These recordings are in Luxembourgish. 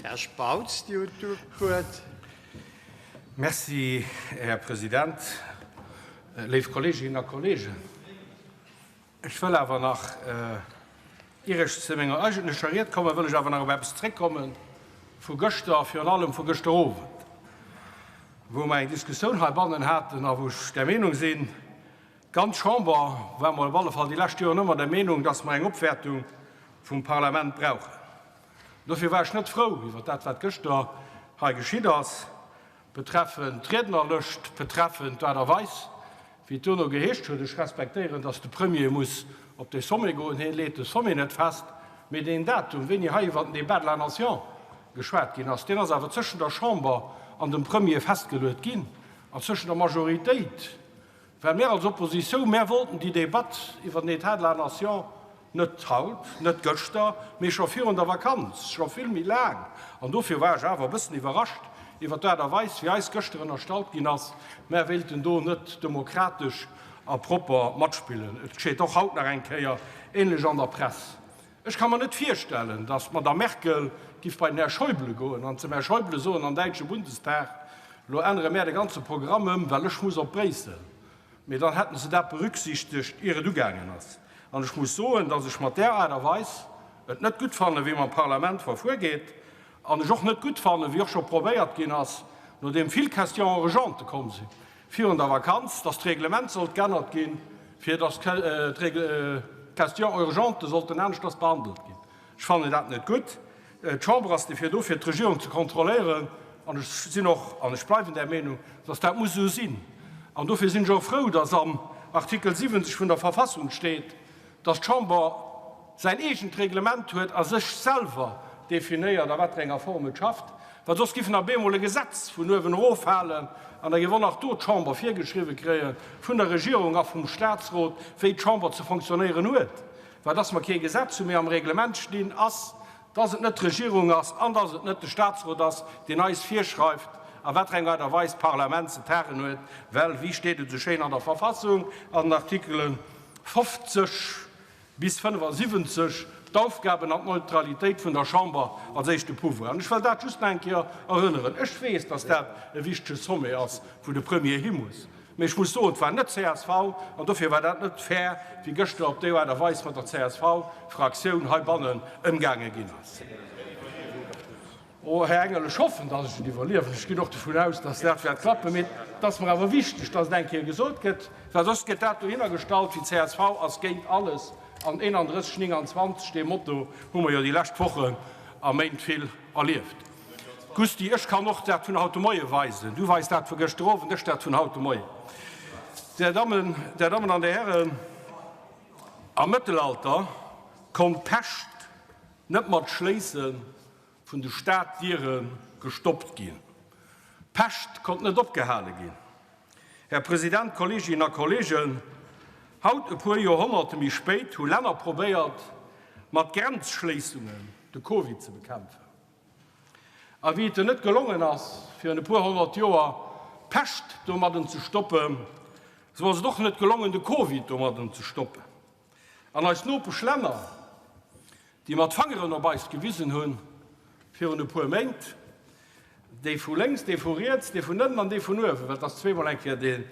Här Spautz, Dir hutt d'Wuert. Merci, Här President. Léif Kolleeginnen a Kolleegen, ech wëll awer nach, ier ech zu menger eigentlecher Ried kommen, wëll ech awer nach op eppes zréckkomme vu gëschter a virun allem vu gëschter Owend, wou mer eng Diskussioun heibannen haten a wou ech der Meenung sinn, d'ganz Chamber war mol op alle Fall déi lescht Joren ëmmer der Meenung, dass mer eng Opwäertung vum Parlament brauchen. Dofir war ech net frou iwwer dat, wat gëschter hei geschitt ass, betreffend d'Riednerlëscht, betreffend d'Aart a Weis, wéi et duerno geheescht huet. Ech respektéieren, dass de Premier muss op dee Sommet goen. Hien leet de Sommet net fest, mee deen Datum, wéini hei iwwer den Débat de la Nation geschwat ginn ass, deen ass awer zwëschen der Chamber an dem Premier festgeluet ginn an zwëschen der Majoritéit Well mär als Oppositioun, mär wollten déi Debatt iwwer den État de la Nation net haut, net gëschter, mee scho virun der Vakanz, scho vill méi laang. An dofir war ech awer e bëssen iwwerrascht iwwer d'Aart a Weis, wéi eis gëschter ënnerstallt ginn ass, mär wéilten do net demokratesch a propper matspillen. Et geschitt och haut nach eng Kéier ähnlech an der Press. Ech ka mer net virstellen, datt d'Madame Merkel giff bei den Här Schäuble goen an zum Här Schäuble soen am däitsche Bundestag, Lo ännere mär de ganze Programm ëm, well ech muss op Bréissel. Mee dann hätten se dat berücksichtegt, ier et ugaangen ass. An ech muss soen, datt ech mat där Aart a Weis et net gutt fannen, wéi mam Parlament verfuer gétt, an ech och net gutt fannen, wéi och scho probéiert ginn ass, nodeem vill Questions urgentes komm sinn, virun der Vakanz, dass d'Reglement sollt geännert ginn, fir dass d'Questions urgentes sollten aneschters behandelt ginn. Ech fannen dat net gutt. D'Chamber ass dofir do, fir d'Regierung ze kontrolléieren, an ech sinn och an ech bleiwen där Meenung, dass dat muss esou sinn. An dofir sinn ech och frou, dass am Artikel 70 vun der Verfassung steet, dass d'Chamber säin eegent Reglement huet a sech selwer definéiert, a wat fir enger Form et schafft, well soss giff nach bemol e Gesetz vun uewen erof falen an da géif och nach do d'Chamber virgeschriwwe kréie vun der Regierung a vum Statsrot, wéi d'Chamber ze fonctionnéieren huet. Well dass mer kee Gesetz hu mee am Reglement stinn ass, dass et net d'Regierung ass an dass et net de Statsrot ass, deen eis virschreift, a wat fir eng Aart a Weis d'Parlament ze tagen huet, well, wéi steet et esou schéin an der Verfassung an den Artikelen 50 bis 75, d'Aufgaben an d'Neutralitéit vun der Chamber als éischte Pouvoir. An ech wëll dat just nach eng Kéier erënneren. Ech weess, dass dat e wichtege Sommet ass, wou de Premier hi muss. Mee ech muss soen, et war net csv, an dofir war dat net fair, wéi gëschter op déi Aart a Weis mat der CSV-Fraktioun heibannen ëmgaange ginn ass. Oh, Här Engel, ech hoffen, dass ech et iwwerliewen. Ech ginn och dovun aus, dass dat wäert klappen. Mee et ass mer awer wichteg, dass et eng Kéier gesot gëtt, well soss gëtt dat dohinner gestallt wéi csv ass géint alles an 31, 29, dee Motto hu mer jo déi lescht Wochen a Méint vill erlieft. Gusty, ech kann och dat vun haut de Moie weisen. Du weis dat vu gëschter Owend, ech dat vun haut de Moien. Där Dammen, Där Dammen an Där Hären, am Mëttelalter konnt d'Pescht net mat Schléisse vun de Staddiere gestoppt ginn. D'Pescht konnt net opgehale ginn. Här President, Kolleeginnen a Kolleegen, haut, e puer Joerhonnerte méi spéit, hu Länner probéiert, mat Grenzschléissungen de Covid ze bekämpfen. A wéi et en net gelongen ass, virun e puer 100 Joer d'Pescht domadden ze stoppen, esou ass et och net gelongen, de Covid domadden ze stoppen. An eis Nopeschlänner, déi mat Fangeren op eis gewisen hunn virun e puer Méint, déi vu lénks, déi vu riets, déi vun ënnen an déi vun uewen, well et ass zweemol eng Kéier deen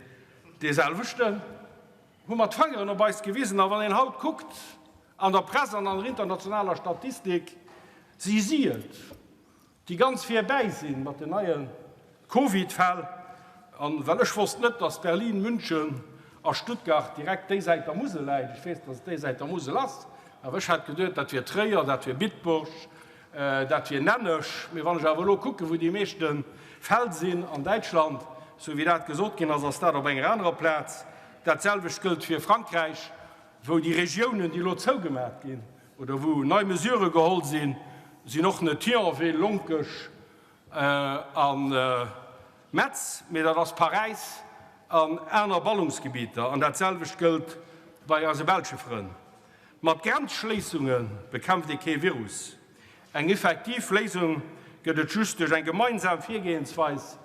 deeselwechten, hu mat Fangeren op eis gewisen. A wann een haut kuckt an der Press an an der internationaler Statistik, si si et, déi ganz vir bäi sinn mat den neie Covid-Fäll, an well ech wosst net, dass Berlin, München a Stuttgart direkt déi Säit der Musel läit, ech weess, dass et déi Säit der Musel ass, awer ech hat geduet, dat wier Tréier, dat wier Bitburg, dat wier Nenneg, mee wann ech awer elo kucken, wou déi meeschte Fäll sinn an Däitschland, sou wéi dat gesot ginn ass, ass dat op enger anerer Plaz. Dat selwecht gëllt fir Frankräich, wou déi Regiounen, déi elo zougemat ginn, oder wou nei Mesurë geholl sinn, sinn och net Thionville, Lonkech a Metz, mee dat ass Paräis an aner Ballungsgebieter. An dat selwecht gëllt bei eise belsche Frënn. Mat Grenzschléissunge bekämpft ee kee Virus. Eng effektiv Léisung gëtt et just duerch eng gemeinsam Virgehensweis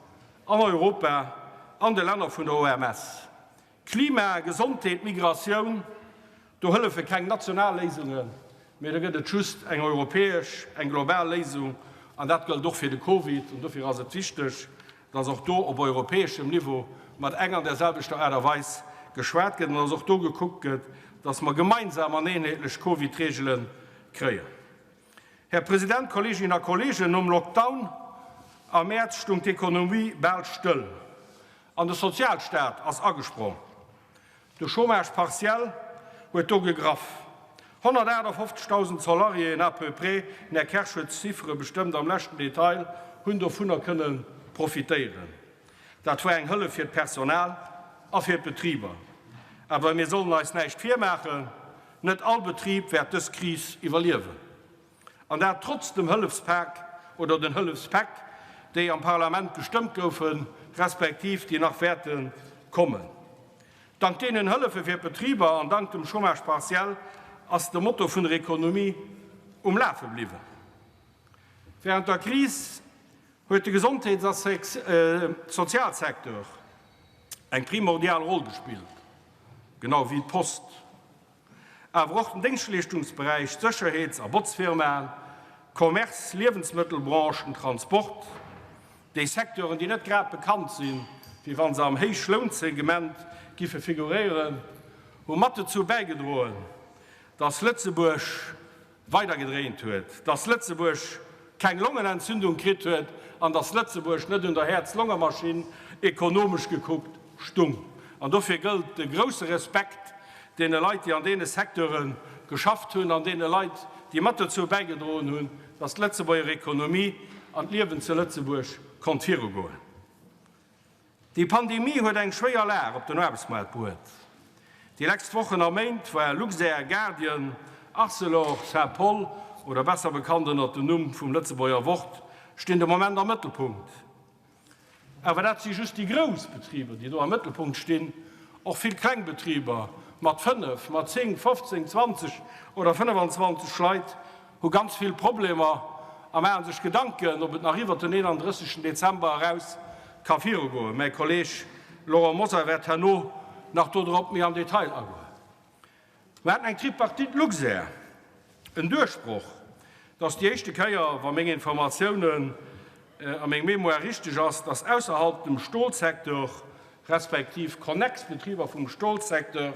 an Europa an de Länner vun der OMS. Klima, Gesondheet, Migratioun, do hëllefe keng national Léisungen, mee do gëtt et just eng europäesch, eng global Léisung. An dat gëllt och fir de Covid. An dofir ass et wichteg, dass och do op europäeschem Niveau mat eng an där selwechter Aart a Weis geschwat gëtt an dass och do gekuckt gëtt, dass mer gemeinsam an eenheetlech Covid-Reegele kréien. Här President, Kolleeginnen a Kolleegen, nom Lockdown am Mäerz stung d'Ekonomie bal stëll an de Sozialstaat ass agesprong. De Chômage partiel huet do gegraff. 158.000 Salariéen à peu près, den Här Kersch huet d'Chiffere bestëmmt am leschten Detail, hunn dovunner kënne profitéieren. Dat war eng Hëllef fir d'Personal a fir d'Betriber. Awer mir sollen eis näischt virmaachen, Net all Betrib wäert dës Kris iwwerliewen. An dat trotz dem Hëllefspak oder den Hëllefspäck, déi am Parlament gestëmmt goufen, respektiv déi nach wäerte kommen. Dank deenen Hëllefe fir d'Betriber an dank dem Chômage partiel ass de Motor vun der Ekonomie um Lafe bliwwen. Während der Kris huet de Gesondheets a Sozialsecteur eng primordial Roll gespillt, genau wéi d'Post. Awer och den Déngschtleeschtungsberäich, d'Sécherheets a Botzfirmaen, d'Commerce, Liewensmëttelbranche, den Transport, déi Secteuren, déi net grad bekannt sinn, wéi wa se am Héichlounsegment giffe figuréieren, hu mat dozou bäigedroen, dass Lëtzebuerg weider gedréint huet, dass Lëtzebuerg keng Longenentzündung kritt huet an dass Lëtzebuerg net un der Häerz-Longe-Maschinn, ekonomesch gekuckt, stung. An dofir gëllt de grousse Respekt deene Leit, déi an deene Secteure geschafft hunn an deene Leit, déi mat dozou bäigedroen hunn, dass d'Lëtzebuerger Ekonomie an d'Liewen zu Lëtzebuerg konnt virugoen. Déi Pandemie huet eng schwéier Lag op den Aarbechtsmaart bruet. Déi letzt Wochen a Méint war Luxair, Guardian, Arcelor, Saint-Paul oder besser bekannt ënnert dem Numm vum Lëtzebuerger Wort, stinn de Moment am Mëttelpunkt. Awer dat si just déi grouss Betriber, déi do am Mëttelpunkt stinn. Och vill kleng Betriber mat 5, mat 10, 15, 20 oder 25 Leit hu ganz vill Problemer a maache sech Gedanken, ob et nach iwwert den 31. Dezember eraus ka virugoen. Mäi Kolleeg Laurent Mosar wäert herno nach dodrop méi am Detail agoen. Mer haten eng Tripartite Luxair, en Duerchbroch. Et ass déi éischte Kéier, wa meng Informatiounen a meng Mémoire richteg ass, dass ausserhalb dem Stolsecteur respektiv konnex Betriber vum Stolsecteur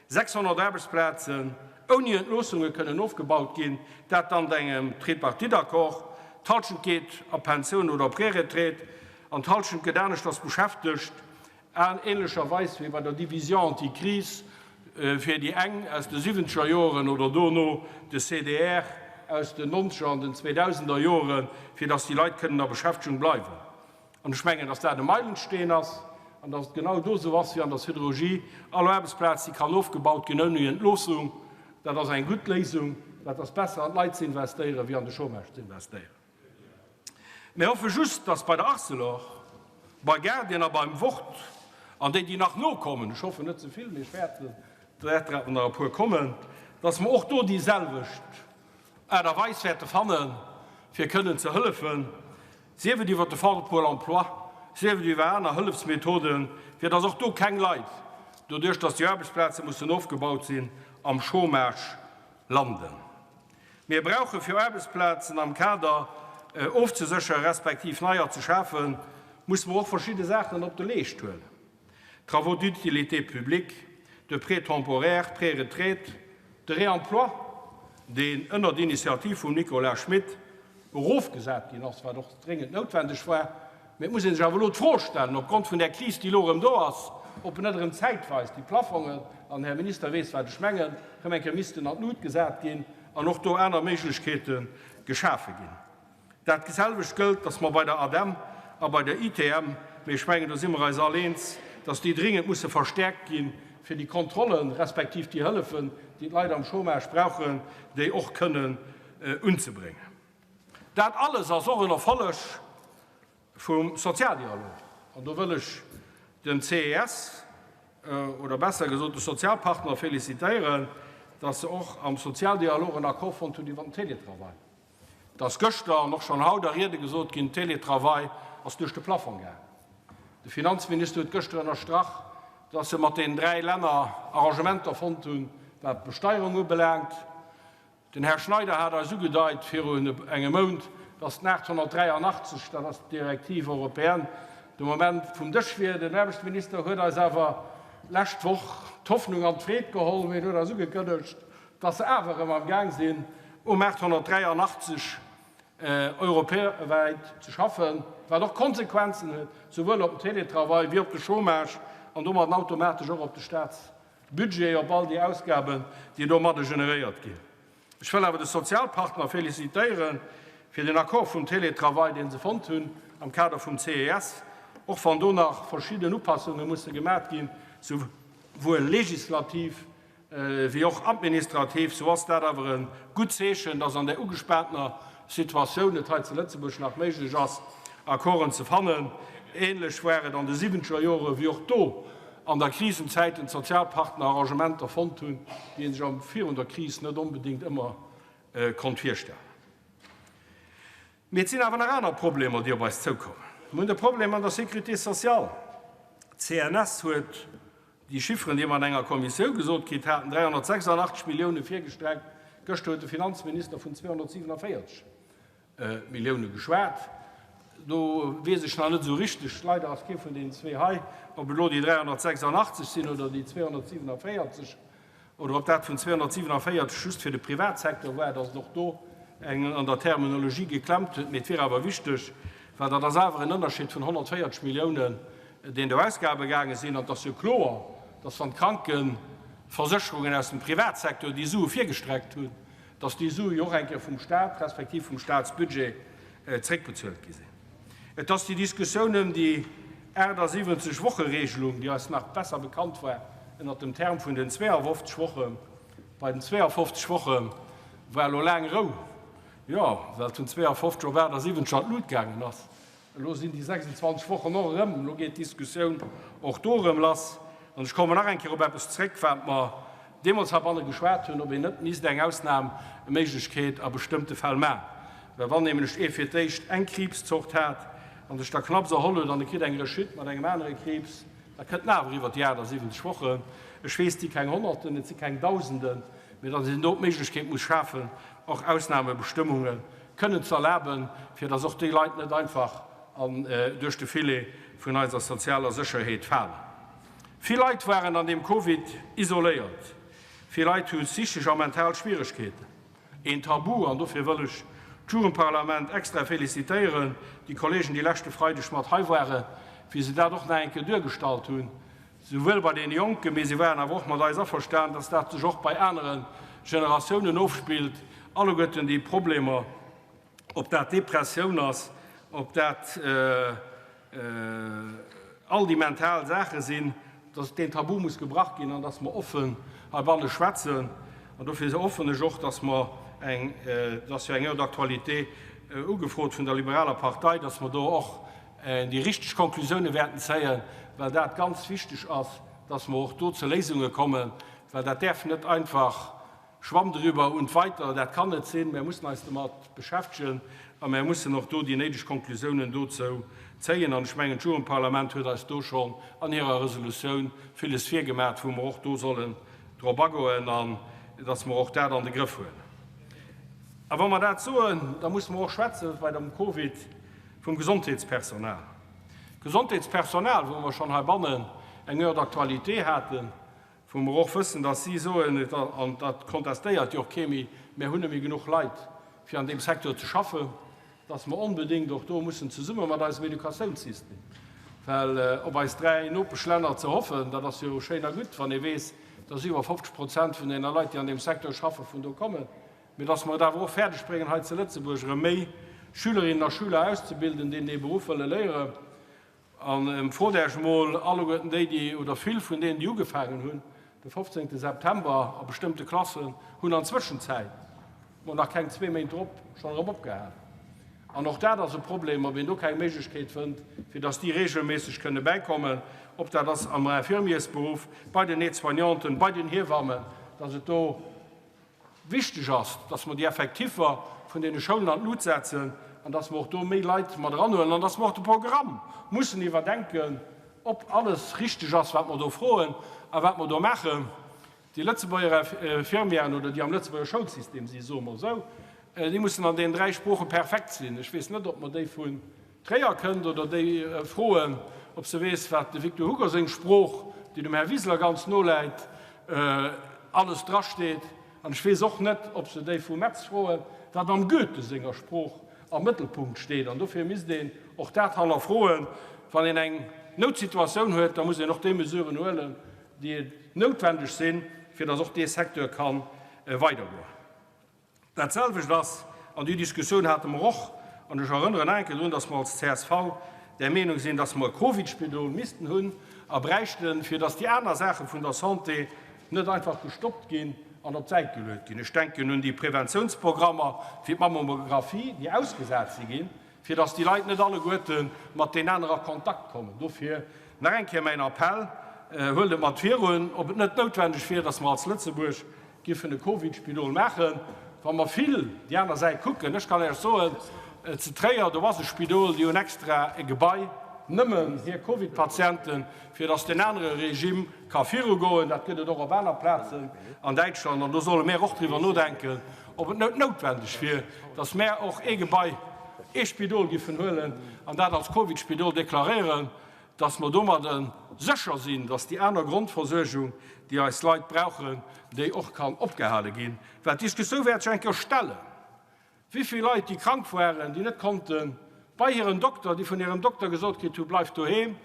600 Aarbechtsplazen ouni Entloossunge kënnen ofgebaut ginn, dat dank engem Tripartite-Accord. D'Halschent geet a Pensioun oder Préretraite an d'Halschent gëtt aneschters beschäftegt, an ähnlecher Weis wéi bei der Division anti-crise fir déi eng aus de siwwenzeger Joren oder dono de CDR aus den nonzeger an den zweedausender Joren, fir datt déi Leit kënnen a Beschäftegung bleiwen. An ech mengen, dass dat e Meilensteen ass an dass et genau do esou ass wéi an der Siderurgie, All Aarbechtsplaz, déi kann ofgebaut ginn ouni Entloossung, dat ass eng gutt Léisung. Dat ass besser an d'Leit ze investéieren, wéi an de Chômage ze investéieren. Mir hoffe just, dass bei der Arcelor, bei Guardian a beim Wort an déi, déi nach nokommen, ech hoffen net ze vill, mee ech fäerten, et wäerten nach e puer kommen, dass mer och do déi selwecht Aart a Weis wäerte fannen, fir kënnen ze hëllefen, sief et iwwert de Fonds pour l'emploi, sief et iwwer aner Hëllefsmethoden, fir dass och do keng Leit, doduerch dass déi Aarbechtsplaze mussen ofgebaut sinn, am Chômage landen. Mir brauche fir Aarbechtsplazen am Kader ofzesécheren, respektiv neier ze schafen, musse mer och verschidde Saachen op de Leescht huelen. Travaux d'utilité publique, de prêts temporaires, Préretraite, de Réemploi, deen ënnert Initiativ vum Nicolas Schmit erofgesat ginn ass, wat och dréngend noutwendeg war. Mee et muss ee sech awer elo d'Fro stellen, opgrond vun där Kris, déi elo erëm do ass, ob net erëm zäitweis déi Plafongen, an den Här Minister weess, wat ech mengen, erëm eng Kéier missten an d'Lut gesat ginn an och do aner Méiglechkeete geschafe ginn. Dat selwecht gëllt, dass mer bei der ADEM a bei der ITM, mee ech mengen, do si mer eis all eens, dass déi dringend musse verstärkt ginn, fir déi Kontrollen, respektiv déi Hëllefen, déi d'Leit am Chômage brauchen, déi och kënnen unzebréngen. Dat alles ass och en Erfolleg vum Sozialdialog. An do wëll ech dem CES, oder besser gesot de Sozialpartner félicitéieren, dass se och am Sozialdialog en Accord fonnt hunn iwwert den Télétravail. Et ass gëschter an och schonn haut a Riede gesot ginn, Télétravail ass duerch de Plafong gaangen. De Finanzminister huet gëschter ënnerstrach, dass se mat deenen 3 Länner Arrangementer fonnt hunn, wat d'Besteierung ubelaangt. Den Här Schneider hat eis ugedeit virun engem Mount, dass. dass den 883, dat ass d'Directive européenne, de Moment vum Dësch wier. Den Aarbechtsminister huet eis awer lescht Woch d'Hoffnung an d'Freed geholl, mee en huet eis ugekënnegt, dass se awer erëm am Gaang sinn, um 883 europawäit ze schaffen, wat och Konsequenzen huet, souwuel op den Télétravail wéi op de Chômage an domat automatesch och op de Staatsbudget, op all déi Ausgaben, déi domadde generéiert ginn. Ech wëll awer de Sozialpartner félicitéiere fir den Accord vum Télétravail, dee se fonnt hunn am Kader vum CES, och wann do nach verschidden Upassunge musse gemat ginn, souwuel legislativ wéi och administrativ, sou ass dat awer e gutt Zeechen, dass an där ugespaantener Situatioun et hei zu Lëtzebuerg nach méiglech ass, Accorden ze fannen. Ähnlech war et an de siwwenzeger Jore wéi och do an der Krisenzäiten d'Sozialpartner Arrangementer fonnt hunn, déi ee sech am virun der Kris net onbedéngt ëmmer konnt virstellen. Mee et sinn awer nach aner Problemer, déi op eis zoukommen. Mir hunn de Problem an der Sécurité sociale. D'CNS huet déi Chifferen, déi mer an enger Kommissioun gesot kritt haten, 386 Millioune virgestreckt. Gëschter huet de Finanzminister vun 247 Millioune geschwat. Do weess ech nach net esou richteg, leider ass kee vun deenen zwee hei, ob et elo déi 386 sinn oder déi 247. Oder ob dat vun 247 just fir de Privatsecteur war, datt et och do eng an der Terminologie geklemmt huet. Mee et wier awer wichteg, well dat ass awer en Ënnerscheed vun 140 Milliounen, deen do Ausgabe gaange sinn. An et ass jo kloer, datt wann d'Krankeversécherungen aus dem Privatsecteur déi Sue virgestreckt hunn, datt déi Sue jo och eng Kéier vum Stat respektiv vum Statsbudget zréckbezuelt gi sinn. Et ass déi Diskussioun ëm déi 78 Woche-Regelung, déi eis nach besser bekannt war ënnert dem Term vun den 52 Wochen. Bei den 52 Woche war elo laang Rou, jo, well et vun 52 op 78 an d'Lut gaangen ass. Elo sinn déi 26 Wochen och erëm, elo geet d'Diskussioun och do erëm lass. An ech kommen nach eng Kéier op eppes zréck, wat mer deemools heibanne geschwat hunn, ob een net misst eng Ausnahmeméiglechkeet a bestëmmte Fäll maachen. Well wann nämlech ee fir d'éischt eng Kriibszort hat an sech da knapps erholl huet an e kritt eng Rechute mat engem anere Kriibs, da kënnt en awer iwwer déi 78 Wochen. Ech weess, et si keng Honnerten, et si keng Dausenden, mee datt een do d'Méiglechkeet muss schafen, och Ausnahmebestëmmunge kënnen ze erlaben, fir datt och déi Leit net einfach duerch de Filet vun eiser sozialer Sécherheet falen. Vill Leit waren an deem Covid isoléiert. Vill Leit hu psychesch a mental Schwieregkeeten. Een Tabu, an dofir wëll ech d'Jugendparlament extra felicitéieren, déi Kollegen, déi leschte Freideg mat hei waren, wéi se dat och nach eng Kéier duergestallt hunn, souwuel bei deene Jonken, mee se waren awer och mat eis averstan, dass dat sech och bei anere Generatiounen ofspillt, alleguerten déi Problemer. Ob dat Depressioun ass, ob dat all déi mental Saache sinn, dass deen Tabu muss gebrach ginn an dass mer offen heibanne schwätzen. An dofir hoffen ech och, dass mer eng, et ass jo eng Heure d'actualité ugefrot vun der liberaler Partei, dass mer do och déi richteg Konklusiounen wäerten zéien, well dat ganz wichteg ass, dass mer och do zu Léisunge kommen, well dat däerf net einfach Schwamm driwwer und weiter, dat kann net sinn. Mär mussen eis domat beschäftegen a mär mussen och do déi néideg Konklusiounen dozou zéien. An ech mengen, d'Jugendparlament huet eis do schonn an hirer Resolutioun villes virgemaach, wou mer och do sollen drop agoen an dass mer och dat an de Grëff huelen. A wa mer dat soen, da musse mer och schwätzen bei dem Covid vum Gesondheetspersonal. D'Gesondheetspersonal, wou mer schonn heibannen eng Heure d'actualité haten, Wou mer och wëssen, dass si soen, an dat kontestéiert jo och kee méi, Mir hunn net méi genuch Leit, fir an deem Secteur ze schaffen, dass mer onbedéngt och do mussen zesumme mat eisem Educatiounssystem, well op eis dräi Nopeschlänner ze hoffen, dat ass jo schéin a gutt, wann ee weess, dass iwwer 50 Prozent vun deene Leit, déi an deem Secteur schaffen, vun do kommen, mee dass mer et awer och fäerdegbréngen, hei zu Lëtzebuerg erëm méi Schülerinnen a Schüler auszebilden, déi dee Beruff wëlle léieren. An frot Äech emol alleguerten déi, déi, oder vill vun deenen, déi ugefaangen hunn de 15. September a bestëmmte Klassen, hunn an Zwëschenzäit, mol nach keng zwee Méint drop, schonn erëm opgehalen. An och dat ass e Problem, ob een do keng Méiglechkeet fënnt, fir dass déi regelméisseg kënne bäikommen, ob dat ass am Infirmiersberuff, bei den Aide-soignanten, bei den Hiewammen, dass et do Wichteg ass, dass mer déi Effektiffer vun deene Schoulen an d'Lut setzen an dass mer och do méi Leit mat eranhuelen an dass mer och de Programm mussen iwwerdenken, ob alles richteg ass, wat mer do froen a wat mer do maachen. Déi Lëtzebuerger Infirmièren oder déi am Lëtzebuerger Schoulsystem sinn, soe mer esou. Déi mussen an deenen 3 Sprooche perfekt sinn. Ech weess net, ob mer déi vun Tréier kënnt oder déi froen, ob se weess, wat de Victor Hugo seng Sprooch, déi dem Här Wiseler ganz no läit, alles drasteet. An ech weess och net, ob se déi vu Metz froen, wat am Goethe senger Sprooch am Mëttelpunkt steet. An dofir misst een och dat hannerfroen. Wann een eng Noutsituatioun huet, da muss een och déi Mesuren huelen, déi noutwendeg sinn, fir datt och dee Secteur ka weidergoen. Dat selwecht ass, an déi Diskussioun hate mer och, an ech erënneren nach eng Kéier drun, datt mer als csv där Meenung sinn, datt mer e Covidspidol missten hunn a bräichten, fir datt déi aner Saache vun der Santé net einfach gestoppt ginn an op d'Säit geluet ginn. Ech denken un déi Preventiounsprogrammer fir d'Mammographie, déi ausgesat si ginn, fir datt déi Leit net alleguerte mat deenen anere a Kontakt kommen. Dofir nach eng Kéier mäin Appell, Huelt et mat virun, ob et net noutwendeg wier, datt mer als Lëtzebuerg giffen e Covid-Spidol maachen, wa mer vill déi aner Säit kucken. Ech kann Iech soen, zu Tréier, do ass e Spidol, déi hunn extra e Gebai nëmme fir Covid-Patienten, fir datt deen anere Regime ka virugoen. Dat gëtt et och op aner Plazen an Däitschland. An do solle mär och driwwer nodenken, ob et net noutwendeg wier, datt mär och ee Gebai, ee Spidol giffen huelen an dat als Covid-Spidol deklaréieren. dass mer domadde sécher sinn, dass déi aner Grondversuergung, déi eis Leit brauchen, déi och kann opgehale ginn. Well d'Diskussioun wäert sech eng Kéier stellen, wéi vill Leit, déi krank waren, déi net konnte bei hiren Dokter, déi vun hirem Dokter gesot kritt hu bleift doheem,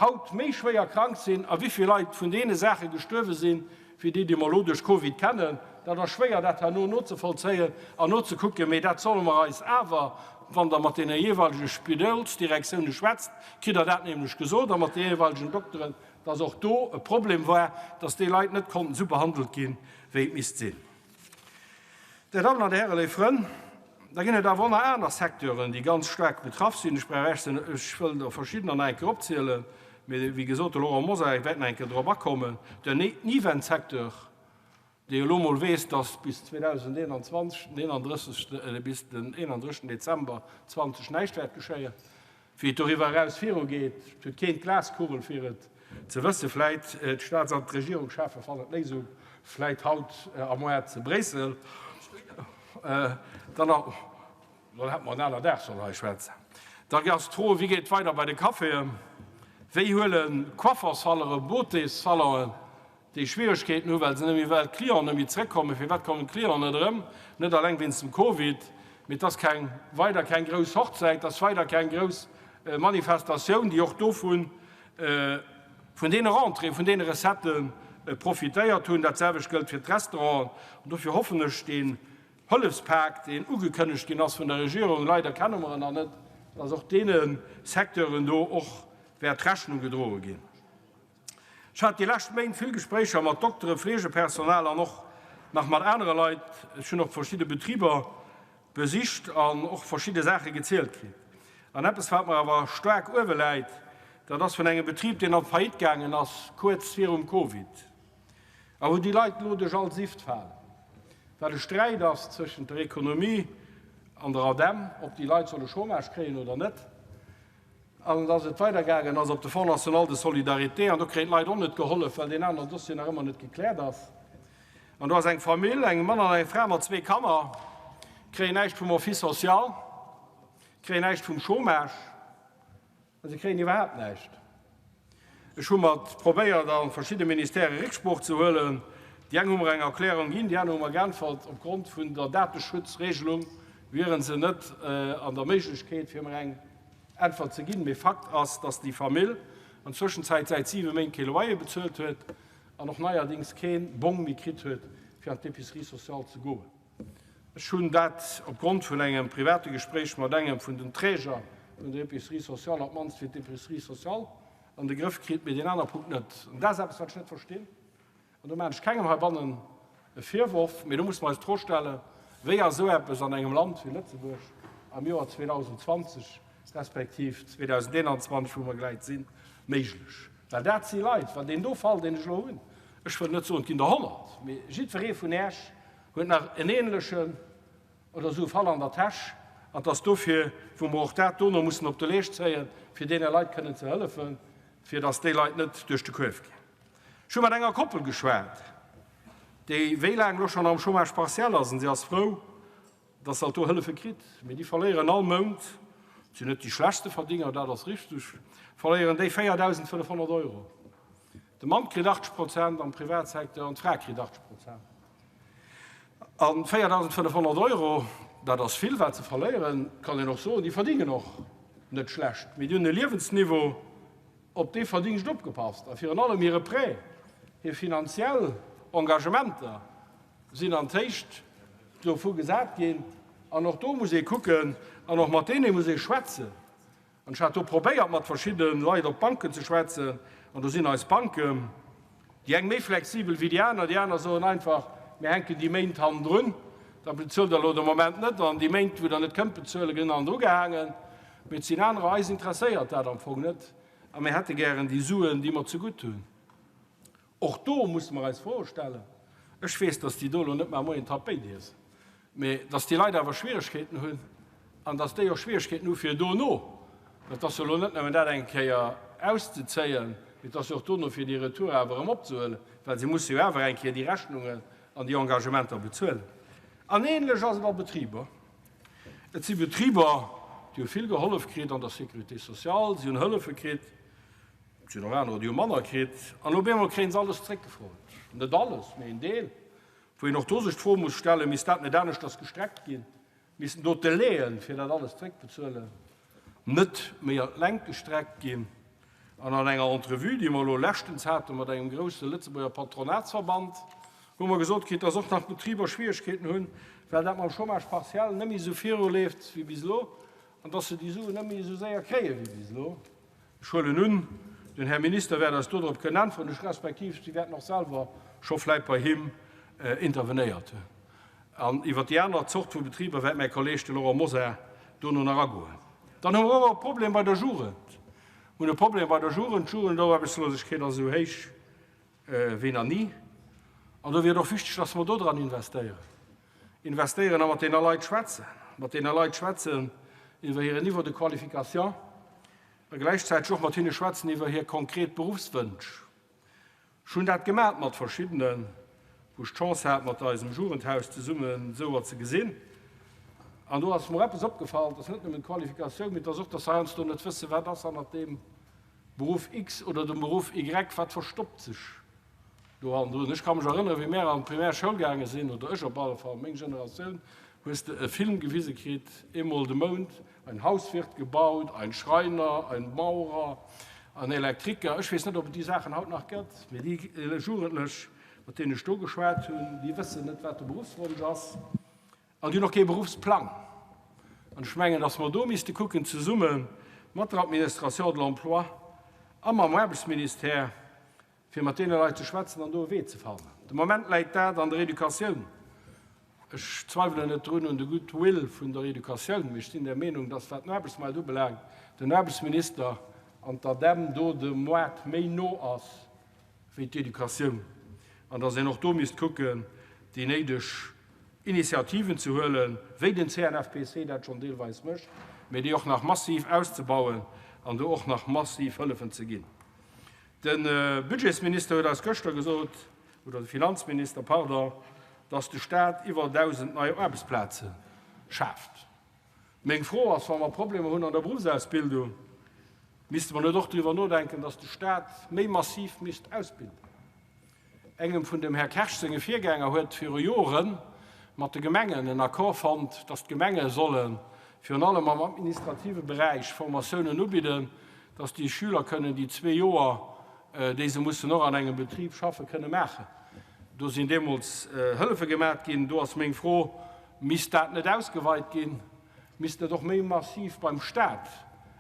haut méi schwéier krank sinn a wéi vill Leit vun deene Saache gestuerwe sinn, wéi déi, déi mer elo duerch Covid kennen. Dat ass schwéier, dat herno nozevollzéien an nozekucken, mee dat solle mer eis awer, wann Der mat deene jeeweilege Spidolsdirektioune schwätzt, kritt Der dat nämlech gesot, a mat de jeeweilegen Dokteren, dass och do e Problem war, dass déi Leit net konnten esou behandelt ginn, wéi et misst sinn. Dir Dammen an Dir Hären, léif Frënn, da ginn et awer och nach aner Secteuren, déi ganz staark betraff sinn. Ech brauch Iech se, ech wëll der verschiddener nach eng Kéier opzielen, mee wéi gesot, de Laurent Mosar wäert nach eng Kéier drop akommen. Den Event-Secteur, dee elo mol weess, dass bis 2021, den 31., bis den 31. Dezember 20 näischt wäert geschéien. Wéi et doriwwer eraus virugeet, huet keen d'Glaskugel fir et ze wëssen. Vläit d'Staats an d'Regierungschefe fannen d'Léisung vläit haut a moar zu Bréissel. Dann dann hätte mer en aner Dag sollen hei schwätzen. Da ass d'Fro, Wéi geet et weider bei de Caféen? Wéi huele Coiffersalonen, Beautéssalonen déi Schwieregkeeten hu well se net méi, well d'Clienten net méi zrëckkommen. Firwat kommen d'Clienten net erëm? Net alleng wéinst dem Covid, mee et ass keng, weider keng grouss Hochzäit, et ass weider keng grouss Manifestatioun, déi och dovun, vun deene Rentréeën, vun deene Recettë profitéiert hunn. Dat selwecht gëllt fir d'Restauranten. An dofir hoffen ech, deen Hëllefspak, deen ugekënnegt ginn ass vun der Regierung, leider kenne mer en nach net, dass och deene Secteuren do och wäert Rechnung gedroe ginn. Ech hat déi lescht Méint vill Gespréicher mat Dokteren, Fleegepersonal an och nach mat anere Leit. Ech hunn och verschidde Betriber besicht an och verschidde Saache gezielt kritt. An eppes, wat mer awer staark uewe läit, dat ass vun engem Betrib, deen an d'Faillite gaangen ass kuerz virum Covid a wou déi Leit elo duerch all Sift falen, well e Sträit ass zwëschent der Ekonomie an der ADEM, ob déi Leit solle Chômage kréien oder net. An dass et weidergaangen ass op de Fonds national de solidarité, an do kréien d'Leit och net gehollef, well deen aneren Dossier nach ëmmer net gekläert ass. An do ass eng Famill, eng Mann an eng Fra mat zwee Kanner, kréien näischt vum Office social, kréien näischt vum Chômage, a se kréien iwwerhaapt näischt. Ech hu mat probéiert a verschidde Ministèrë Récksprooch ze huelen. Déi eng hu mer eng Erklärung ginn, déi aner hu mer geäntwert, opgrond vun der Dateschutzregelung wiere se net an der Méiglechkeet, fir mer eng Äntwert ze ginn. Mee Fakt ass, dass déi Famill an Zwëschenzäit säit siwe Méint kee Loyer bezuelt huet an och neierdings kee Bong méi kritt huet, fir an d'Épicerie sociale ze goen. Ech hunn dat opgrond vun engem private Gespréich mat engem vun den Träger vun der Épicerie sociale, op d'mannst fir d'Épicerie sociale, an de Grëff kritt, mee deen aner Punkt net. An dat ass eppes, wat ech net verstinn. An do maachen ech kengem heibannen e Virworf, mee do musse mer eis d'Fro stellen, Wéi ass esou eppes an engem Land wéi Lëtzebuerg am Joer 2020 respektiv 2021, wou mer gläich sinn, méiglech? Well dat si Leit, well deen do Fall, deen ech elo hunn, ech wëll net soen, et ginn der 100, mee jiddweree vun Äech huet nach en ähnlechen oder esou e Fall an der Täsch, an et ass dofir, wou mer och dat dono mussen op de Leescht zéien, fir deene Leit kënnen ze hëllefen, fir datt déi Leit net duerch de Kuerf ginn. Ech hu mat enger Koppel geschwat, déi wéi laang elo schonn am Chômage partiel ass, an si ass frou. Dass se alt do Hëllefe kritt, mee déi verléieren all Mount, et sinn net déi schlechtste Verdienger, dat ass richteg, verléieren déi 4.500 Euro. De Mann kritt 80 Prozent am Privatsecteur an d'Fra kritt 80 Prozent. A 4.500 Euro, dat ass vill, wat se verléieren, kann een och soen, déi verdingen och net schlecht, mee déi hunn e Liewensniveau, op dee Verdingscht opgepasst a virun allem hire Prêt, hir finanziell Engagementer sinn an d'Héicht dovu gesat ginn. An och do muss ee kucken an och mat deene muss ee schwätzen. An ech hat do probéiert, mat verschidde Leit op d'Banken ze schwätzen an do sinn eis Banken, déi eng méi flexibel wéi déi aner, déi aner soen einfach, mir hänken déi Méint hannendrun, da bezuelt Der elo de Moment net an déi Méint, wou Der net kënnt bezuelen, ginn hannendru gehaangen. Mee et sinn anerer, eis interesséiert dat am Fong net a mir hätte gären déi Suen, déi mer zegutt hunn. Och do musse mer eis Froe stellen. Ech weess, dass déi do elo net mar moien Tapéit iessen, mee dass déi Leit awer Schwieregkeeten hunn an dass déi och Schwieregkeeten hu fir dono, dat ass jo elo net nëmmen dat eng Kéier auszezéien, mee et ass jo och dono fir déi Retour awer erëm opzehuelen, well se musse jo awer eng Kéier déi Rechnungen an déi Engagementer bezuelen. An ähnlech ass et a Betriber. Et si Betriber, déi hu vill gehollef kritt an der Sécurité sociale, si hunn Hëllefe kritt, et sinn och anerer, déi hu manner kritt, an op eemol kréie se alles zréckgefrot. Net alles, mee en Deel, wou een och do sech d'Fro muss stellen, Misst dat net aneschters gestreckt ginn? Missten do d'Delaien, fir dat alles zréckbezuelen, net méi an d'Längt gestreckt ginn? An an enger Entrevue, déi mer elo leschtens hate mat engem grousse Lëtzebuerger Patronatsverband, hu mer gesot kritt, dass och nach d'Betriber Schwieregkeeten hunn, well dat mam Chômage partiel net méi esou viruleeft wéi bis elo an dass se déi Suen net méi esou séier kréie wéi bis elo. Ech huelen un, den Här Minister wäert eis dodrop kënnen äntweren, ech respektiv si wäerten och selwer scho vläicht bei him intervenéiert hunn. An iwwert déi aner Zort vu Betriber wäert mäi Kolleeg, de Laurent Mosar, dono nach agoen. Dann hu mer och e Problem bei der Jugend. Mir hunn e Problem bei der Jugend. D'Jugendaarbechtslosegkeet ass esou héich wéi nach ni. An do wier et och wichteg, dass mer do dran investéieren. Investéieren a mat deene Leit schwätzen. Mat deene Leit schwätzen iwwer hiren Niveau de qualification a gläichzäiteg och mat hinne schwätzen iwwer hir konkret Beruffswënsch. Ech hunn dat gemat mat verschiddenen, wou ech d'Chance hat mat eisem Jugendhaus zesummen souer ze gesinn. An do ass mer eppes opgefall, et ass net nëmmen d'Qualifikatioun, mee et ass och, dass se heiansdo net wëssen, wat ass hannert deem Beruff X oder dem Beruff Y, wat verstoppt sech do hannendrun. Ech ka mech erënneren, wéi mär an d'Primär Schoul gaange sinn, oder ech op alle Fall, meng Generatioun, hues de e Film gewise kritt, eemol de Mount, Ein Haus wird gebaut, ein Schreiner, ein Maurer, ein Elektriker. Ech weess net, ob et déi Saachen haut nach gëtt, mee déi Jugendlech, mat deenen ech do geschwat hunn, déi wëssen net, wat de Beruffswonsch ass an déi hunn och kee Beruffsplang. An ech mengen, dass mer do misste kucken, zesumme mat der Administration de l'Emploi a mam Aarbechtsministère, fir mat deene Leit ze schwätzen an do e Wee ze fannen. De Moment läit dat an der Educatioun. Ech zweiwelen net drun un de Good Will vun der Educatioun, mee ech sinn der Meenung, dass, wat den Aarbechtsmaart ubelaangt, den Aarbechtsminister an d'ADEM do dem Moart méi no ass wéi d'Educatioun an dass een och do misst kucken, déi néideg Initiativen ze huelen, wéi den CNFPC dat schonn deelweis mécht, mee déi och nach massiv auszebauen an do och nach massiv Hëllefen ze ginn. De Budgetsminister huet eis gëschter gesot, oder de Finanzminister, pardon, dass de Staat iwwer 1.000 nei Aarbechtsplaze schaaft. Meng Fro ass, Wa mer Problemer hunn an der Beruffsausbildung, misste mer net och driwwer nodenken, dass de Staat méi massiv misst ausbilden? Engem vun dem Här Kersch senge Virgänger huet viru Jore mat de Gemengen en Accord fonnt, dass d'Gemenge solle virun allem am administrative Beräich Formatiounen ubidden, dass déi Schüler kënnen déi zwee Joer, déi se mussen och an engem Betrib schaffen, kënne maachen. Do sinn deemools Hëllefe gemat ginn. Do ass meng Fro, Misst dat net ausgeweit ginn? Misst net och méi massiv beim Stat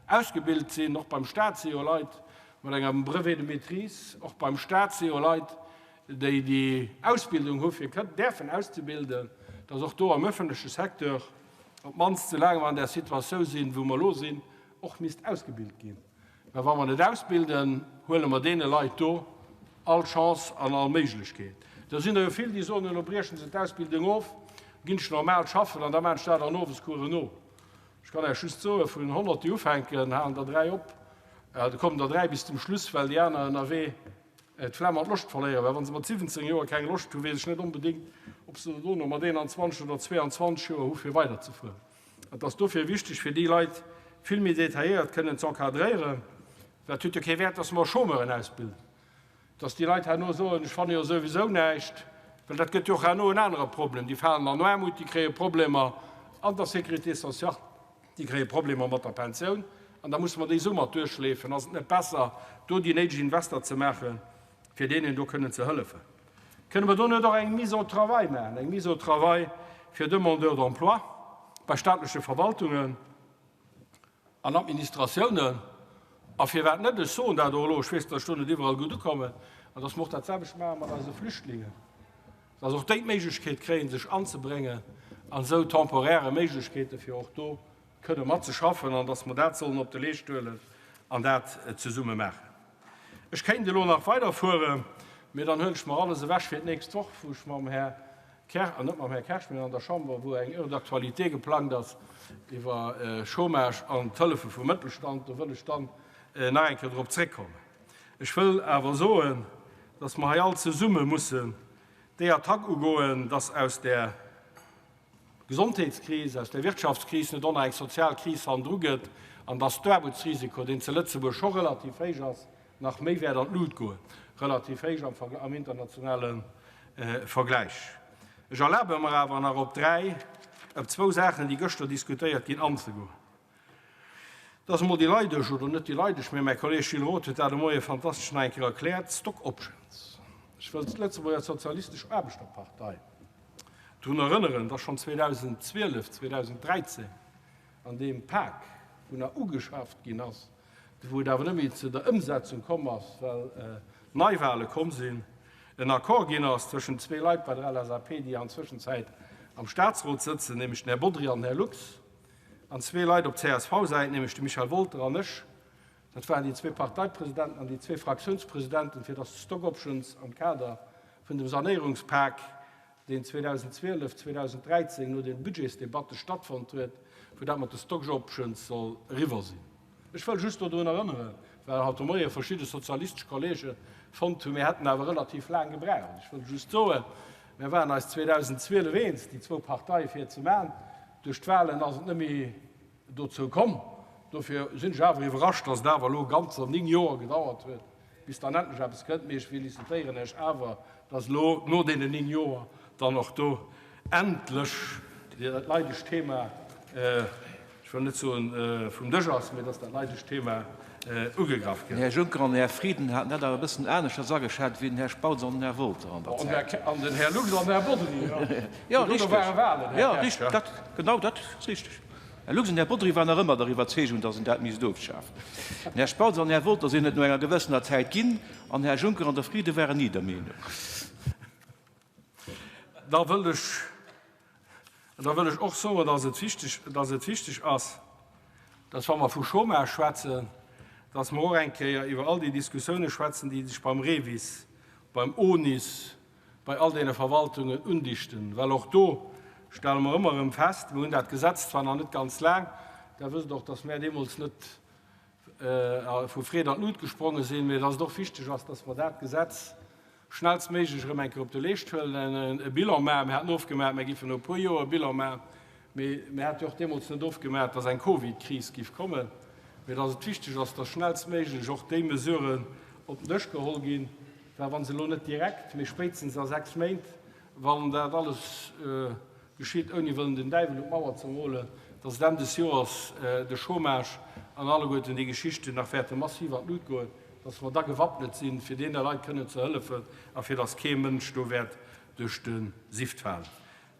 ausgebilt sinn? Och beim Stat si jo Leit mat engem Brevet de maîtrise, och beim Stat si jo Leit, déi déi Ausbildung hu fir kënnen däerfen auszebilden, dass och do am öffentleche Secteur, op d'mannst soulaang mer an där Situatioun sinn, wou mer elo sinn, och misst ausgebilt ginn. Mä wa mer net ausbilden, huele mer deene Leit do all Chance an all Méiglechkeet. Da sinn der jo vill, déi soen, elo brieche se d'Ausbildung of, ginn ech normal schaffen an da maachen ech dat an Owescoursen no. Ech kann Iech just soen, vun 100, déi ufänken, halen der dräi op, da kommen der dräi bis zum Schluss, well déi aner ënnerwee. d'Flam an d'Loscht verléieren, well wa se mat 17 Joer keng Loscht hunn, weess ech net onbedéngt, ob se se dono mat 21 oder 22 Joer hu fir weiderzefueren. Et ass dofir wichteg, fir déi Leit vill méi detailléiert kënnen z'encadréieren, well et huet jo kee Wäert, dass mer Chômeuren ausbilden, dass déi Leit herno soen, ech fanne jo souwisou näischt, well dat gëtt jo och herno en anere Problem, déi falen an Aarmut, déi kréie Problemer an der Sécurité sociale. Déi kréie Problemer mat der Pensioun an da musse mer déi esou mat duerchschleefen. Ass et net besser, do déi néideg Invester ze maachen, fir deenen do kënnen ze hëllefen? Kënne mer do net och eng Mise au travail maachen, eng Mise au travail fir Demandeurs d'emploi bei staatleche Verwaltungen an Administratiounen? A firwat net, ech soen dat och elo, ech weess, datt ech do net iwwerall gutt ukommen, an datt mer och dat selwecht maache mat eise Flüchtlingen. Dass och déi d'Méiglechkeet kréien, sech anzebréngen an esou temporaire Méiglechkeete fir och do kënne matzeschaffen, an dass mer dat sollen op de Leescht huelen an dat zesumme maachen. Ech kéint elo nach weiderfuere, mee dann huelen ech mer alles ewech fir d'nächst Woch, wou ech mam Här Kersch, an net mam Här Kersch, mee an der Chamber, wou eng Heure d'actualité geplangt ass iwwer Chômage an d'Hëllefe vum Mëttelstand. Do wëll ech dann nach eng Kéier drop zréckkommen. Ech wëll awer soen, dass mer hei all zesumme mussen déi Attack ugoen, dass aus där Gesondheetskris, aus där Wirtschaftskris net och nach eng sozial Kris hannendru gëtt an dass d'Aarmutsrisiko, deen zu Lëtzebuerg scho relativ héich ass, nach méi wäert an d'Lut goen, relativ héich am am internationale Vergläich. Ech erlabe mer awer nach op dräi, op zwou Saachen, déi gëschter diskutéiert ginn, anzegoen. Dat ass emol déi leideg, oder net déi leideg, mä mäi Kolleeg Gilles Roth huet dat de Moie fantastesch nach eng Kéier erkläert, Stock Options. Ech wëll d'Lëtzebuerger Sozialistesch Aarbechterpartei drun erënneren, dass schonn 2012, 2013 an deem Pak, wou nach ugeschafft ginn ass, wou et awer net méi zu der Ëmsetzung komm ass, well Neiwahle komm sinn, en Accord ginn ass tëschent zwee Leit bei der LSAP, déi an Zwëschenzäit am Statsrot sëtzen, nämlech den Här Bodry an den Här Lux. An zwee Leit op CSV-Säit, nämlech de Michel Wolter an ech, dat waren déi zwee Parteipresidenten an déi zwee Fraktiounspresidenten, fir datt d'Stock Options am Kader vun dem Sanéierungspak, deen 2012, 2013 no den Budgetsdebatte stattfonnt huet, wou dat mat de Stock Options soll eriwwer sinn. Ech wëll just dodrun erënneren, well haut de Moie verschidde sozialistesch Kollege fonnt hunn, mir hätten awer relativ laang gebraucht. Ech wëll just soen, mir waren eis 2012 eens, déi zwou Parteie fir et ze maachen. Duerch d'Wahlen ass et net méi dozou komm. Dofir sinn ech awer iwwerrascht, dass et awer elo ganzer 9 Joer gedauert huet, bis dann endlech eppes kënnt. Mee ech felicitéieren Iech awer, dass elo no deenen 9 Joer dann och do endlech dat leidegt Thema, ech wëll net soen vum Dësch ass, mee dass dat leidegt Thema ugegraff gëtt. Den Här Juncker an den Här Frieden haten dat awer e bëssen aneschters ageschat wéi den Här Spautz an den Här Wolter an der Zäit. An den Här Lux an den Här Bodry, jo. Jo, richteg. Jo, richteg. Dat, genau dat ass richteg. Här Lux an Här Bodry waren nach ëmmer der Iwwerzeegung, datt een dat misst ofschafen. Den Här Spautz an den Här Wolter sinn et no enger gewëssener Zäit ginn, an Här Juncker an der Frieden waren ni der Meenung. Da wëll ech, da wëll ech och soen, dass et wichteg, dass et wichteg ass, dass wa mer vu Chômage schwätzen, dass mer och eng Kéier iwwer all déi Diskussiounen schwätzen, déi sech beim REVIS, beim ONIS, bei all deene Verwaltungen undichten, well och do stelle mer ëmmer erëm fest, mir hunn dat Gesetz zwar nach net ganz laang, Der wësst och, dass mär deemools net vu Freed an d'Lut gespronge sinn, mee dass et och wichteg ass, dass mer dat Gesetz schnellstméiglech erëm eng Kéier op de Leescht huelen, e Bilan maachen. Mir haten ofgemaach, mir géifen no e puer Joer e Bilan maachen, mee mir hate jo och deemools net ofgemaach, dass eng Covid-Kris géif kommen, mee dass et wichteg ass, dass schnellstméiglech och déi Mesuren op den Dësch geholl ginn, well wa se elo net direkt, mee spéitstens a 6 Méint, wann dat alles geschitt, ouni wëllen den Däiwel un d'Mauer ze molen, dass et Enn des Joers de Chômage an alleguerten déi Geschichten nach wäerte massiv an d'Lut goen, dass mer da gewappnet sinn, fir deene Leit kënnen ze hëllefen a fir dass kee Mënsch do wäert duerch de Sift falen.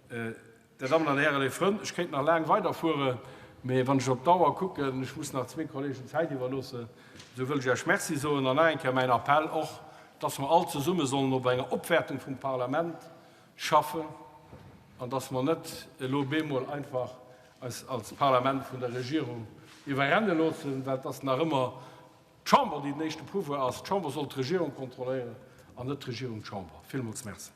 Dir Dammen an Hären, léif Frënn, ech kéint nach laang weiderfueren, mee wann ech op d'Auer kucken, ech muss nach zwee Kollegen Zäit iwwerloossen, esou wëll ech Iech Merci soen an nach eng Kéier mäin Appell och, dass mer all zesumme sollen op enger Opwäertung vum Parlament schaffen an dass mer net elo bemol einfach eis als Parlament vun der Regierung iwwerrenne loossen, well et ass nach ëmmer d'Chamber, déi den éischte Pouvoir ass. D'Chamber soll d'Regierung kontrolléieren an net d'Regierung d'Chamber. Villmools Merci.